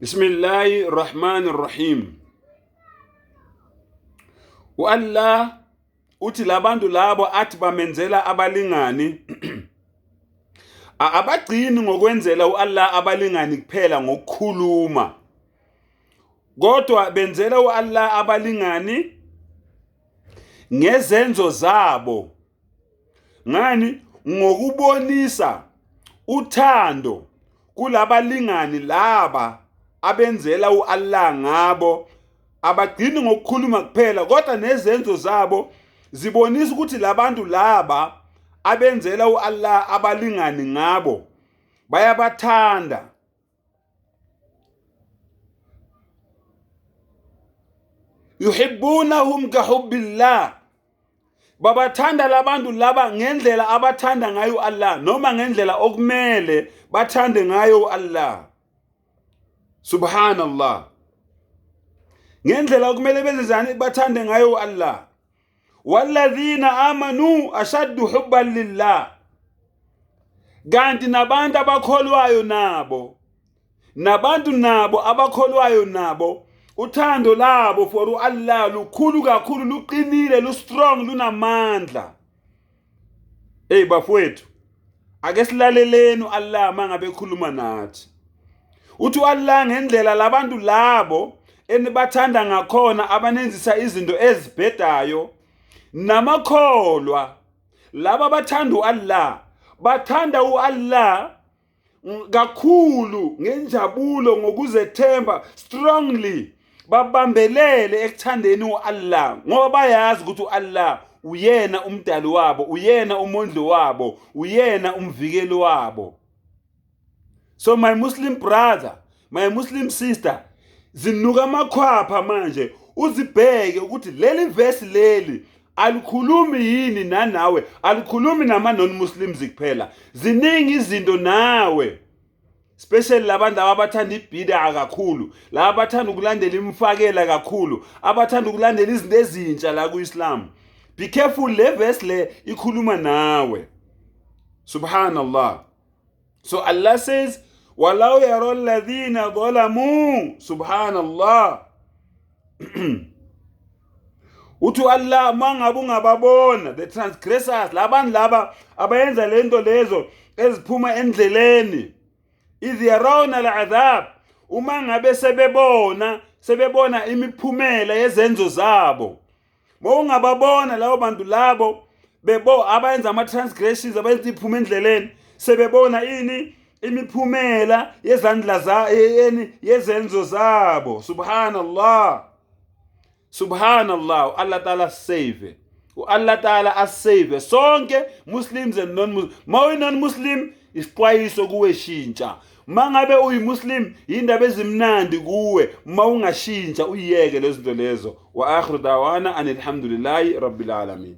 Bismillahi Rahman Rahim. U-Allah uthi labantu labo athi bamenzela abalingani abagcini ngokwenzela u-Allah abalingani kuphela ngokukhuluma, kodwa benzela u-Allah abalingani ngezenzo zabo. Ngani? Ngokubonisa uthando kulabalingani laba abenzela u-Allah ngabo. Abagcini ngokukhuluma kuphela, kodwa nezenzo zabo zibonisa ukuthi labantu laba abenzela u-Allah abalingani ngabo bayabathanda. Yuhibbunahum kahubbillah, babathanda labantu laba ngendlela abathanda ngayo u-Allah, noma ngendlela okumele bathande ngayo u-Allah. Subhanallah, ngendlela okumele benzani bathande ngayo u-Allah. Walladhina amanu ashaddu hubban lillah, kanti nabantu abakholwayo nabo, nabantu nabo abakholwayo nabo uthando labo for u-Allah lukhulu kakhulu, luqinile, lu-strong, lunamandla. Hey bafowethu, ake silaleleni u-Allah mangabe ekhuluma nathi. Uthi u-Allah ngendlela labantu labo enibathanda ngakhona abanenzisa izinto ezibhedayo, namakholwa laba bathanda u-Allah, bathanda u-Allah kakhulu ngenjabulo, ngokuzethemba, strongly babambelele ekuthandeni u-Allah, ngoba bayazi ukuthi u-Allah uyena umdali wabo, uyena umondli wabo, uyena umvikeli wabo. So my Muslim brother, my Muslim sister, zinuka amakhwapha manje, uzibheke ukuthi leli verse leli alikhulumi yini nanawe, alikhulumi nama non-Muslims kuphela. Ziningi izinto nawe, especially labantu laba abathanda ibhida kakhulu, laba abathanda ukulandela imfakela kakhulu, abathanda ukulandela izinto ezintsha la ku-Islam. Be careful, le verse le ikhuluma nawe. Subhanallah. So Allah says, walau yara alladhina zalamu. Subhanallah. Uthi Allah mangabe ungababona the transgressors, labantu laba abayenza lento lezo eziphuma endleleni, idh yarawna al'adhab, uma ngabe sebebona imiphumela yezenzo zabo. Mawungababona labo bantu labo bebo abayenza ama transgressions, abayenza iphuma endleleni, sebebona ini imiphumela yezandla za yeni yezenzo zabo. Subhanallah, subhanallah. Allah Ta'ala save, uAllah Ta'ala asave sonke, Muslims and non-Muslims. Mawuyi non-Muslim, isixwayiso kuwe, shintsha. Mangabe uyimuslim, indaba ezimnandi kuwe mawungashintsha uyiyeke lezo zinto lezo. Wa akhiru dawana anilhamdulillahi rabbil alamin.